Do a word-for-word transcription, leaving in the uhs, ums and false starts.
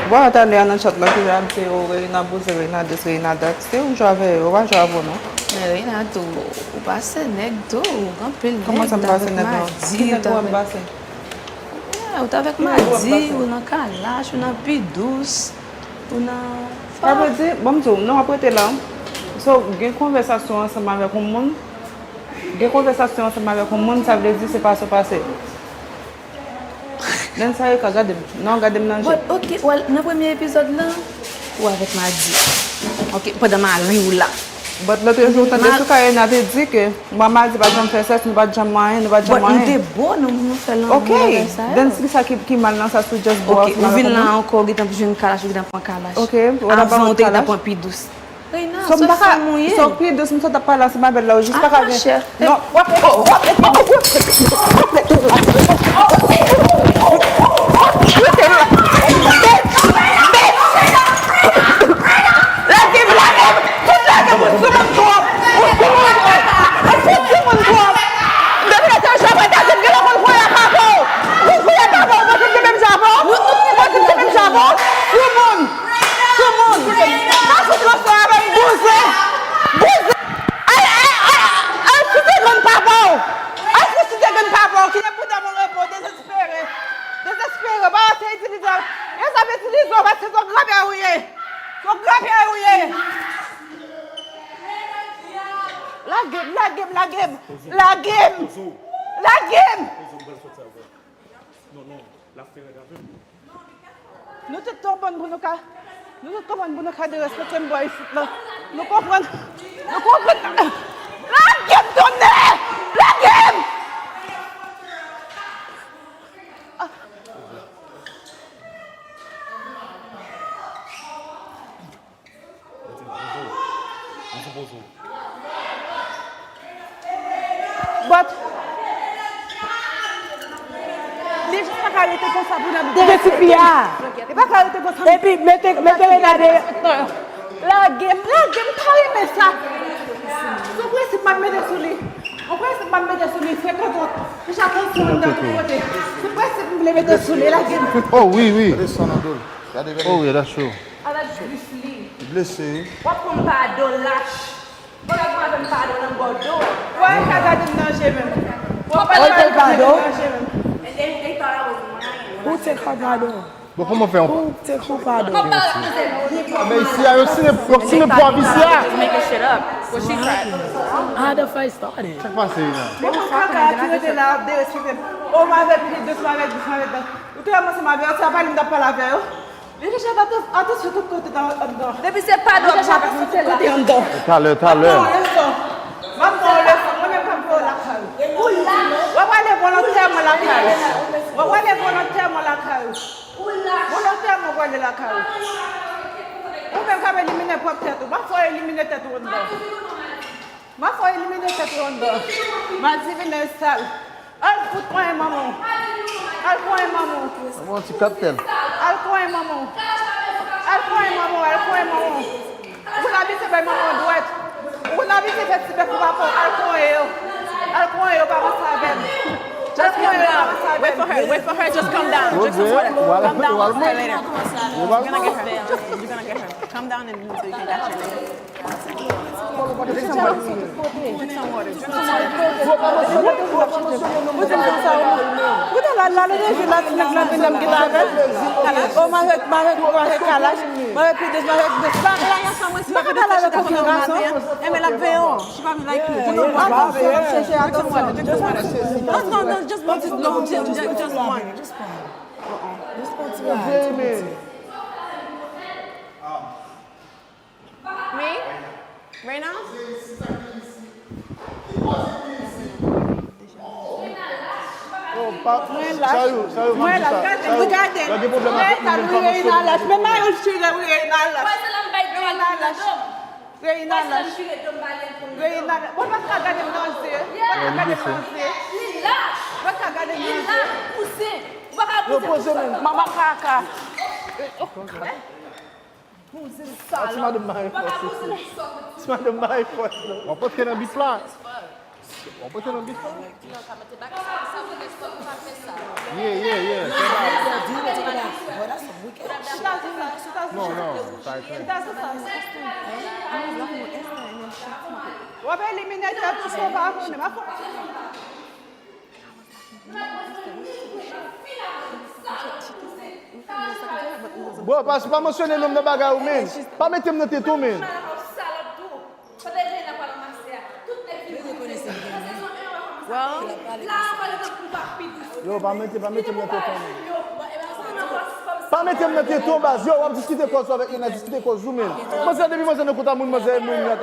Bon, talè a nan chat la, ki jan se yo, Reina Bouze, Reina Dis, Reina Dat. Se ou jwe avè yo, ou pa jwe avè w, non. Men Reina tou, ou pase nèg tou, ou gen anpil nèg. Kòman sa m pase nèg, non? Ki nèg ou wè m pase? Yeah, ou t avèk Madi, ou nan Kalash, ou nan Pi Dous, ou nan... Sa vle di, bon, m di w, non, w ap rete la. So, gen konvèsasyon ansanm avèk yon moun, gen konvèsasyon ansanm avèk yon moun, sa vle di se pase w pase. Nan sa yo ka gade m. Non, gade m nan je. But, ok, well, nan premye epizòd lan, ou avèk Madi. Ok, pandan mari w la. But lòt jou, ou tande sou Karina te di ke mwen Madi pa t janm fè sèks, nou pa t janm manyen, nou pa t janm manyen. But m te bo, nou, nou fè lanmou avè sa yo. Ok, then ki sa ki, ki mal nan sa, si w just bo a, ou vin la ankò, ou gentan jwenn Kalash, ou gentan pran Kalash. Ok, what about Kalash? Avan, ou te gentan pran Pi Dous. Reina, so m pa ka, so Pi Dous, m sot ap pale ansanm avè l la, ou jis pa ka gen. Non, w ap, w ap, w ap, w ap, w ap, w ap, w ap, w ap, w ap, lage m, lage m, tout lage m, ou sou moun twòp, ou sou moun twòp, ou sou moun twòp. Depi lè sa, ou chapay ta di m gen lè konn fouye papa w, ou fouye papa w, ou panse m te menm jan avè w, ou panse m te menm jan avè w, sou moun. Timoun, pa fout ranse avè m, bouzen. Bouzen. Al, al, al, al sou ti grenn papa w. Al sou ti grenn papa w ki te pou dan moun repo, dezespere. Dezespere, pa se itilize w. Yo sa ap itilize w paske se yon granpyè ou ye. Se yon granpyè ou ye. Lage m, lage m, lage m. Lage m. Lage m. Non, non, l ap fè rèd avè m. Nou tout konprann pou nou ka, nou tout konprann pou nou ka derespekte m bò isit la. Nou konprann, nou konprann. Lage m tonnè! Lage m! Ah. Mwen sou poze w. But, li jis pa ka rete konsa pou n ap deye tifi a. Li pa ka rete konsa. Epi, mete, mete Reina dèyè. Lage m, lage m, pa renmen sa. Se yon prensip m ap mete sou li. Yon prensip m ap mete sou li, se konsa. Deja tansyon anndan tout kote. Se prensip m vle mete sou li, lage m. Oh, wi, wi. Desann an do l. Gade, gade. Oh, wi, that's true. Avèk jis li. Li blese, wi. W ap pran m pa do lach. Bagay pou avè m pa do nan bò do. Wè, ka gade m nan je menm. Wè, pa gade m pa do nan je menm. And they, they thought I was lying. Who take her pa do? Bon, kòman fè yon... Who take who pa do? Men isi a, yo simen, yo simen pwòv isi a. Just making shit up. What she said. How the fight started? Sa k pase, Reina? Bon, kaka ki rete la ap derespekte m. O, m avè pi de, m avè dis, m avè dat. Ou te ansanm avè yo, se pa li m t ap pale avè yo. Li deja fè atansyon tout kote anndan. Depi se pa do ap chapay, se tout kote anndan. Talè, talè. M ap ba w leson. M ap ba w leson. Mwen menm k ap voye w lakay ou. W ap ale volontèman lakay ou. W ap ale volontèman lakay ou. Volontèman w prale lakay ou. Ou menm k ap elimine pwòp tèt ou. M ap fè w elimine tèt ou anndan. M ap fè w elimine tèt ou anndan. Madivine sal. Al fout konyen manman w. Al konyen manman w. Manman w ti kaptèn. Al konyen manman w. Al konyen manman w, al konyen manman w. Ou konn abitye bay manman w dwèt. Ou konn abitye fè ti bèf pou papa w. Al konyen yo. Al konyen yo, pa ranse avè m. Al konyen yo, pa ranse avè m. Wait for her, wait for her, just come down. Drink some water. Come down, we'll fight later. You're gonna get her. You're gonna get her. Come down and so you can catch her later. Drink some water. Drink some water. Drink some water. Ou di m konsa, ou. Ou di la, la, le deje la, ti nèg la vin nan m gen avè l. O, m arete, m arete, m arete Kalash. M arete Pi Dous, m arete Pi Dous. La, la, y a sa, mwen, si pa ka pale avèk yon gason. Eh, men l ap veye w. She probably like you. Drink some water. Drink some water. Drink some water. Just one. Just one. No, no, no, just, just, just, just one. Just one. Just one. Me? Reina? Oh, pa, mwen lach. Mwen lach. Gade, gade. Mwen lach. Reina lach. Men mayo l chire, wi, Reina lach. Reina lach. Reina lach. Bon, pa ka gade m nan je. Pa ka gade m nan je. Pa ka gade m nan je. Repoze men. Manman kaka. Ti madanm mare fòs isi. Ti madanm mare fòs non. W ap antre nan bif la. W ap antre nan bif la. Yeah, yeah, yeah. Fè bagay. W ap elimine tèt ou sou pa moun. Bro, pa, pa mansyone non m nan bagay ou, men. Pa mete m nan tete w, men. Yo, pa mete, pa mete m nan tete w, men. Pa mete m nan tete w, baz. Yo, w ap diskite kòz ou avèk moun nan, diskite kòz ou, men. Manzè, depi manzè nan kont a moun, manzè e moun nan.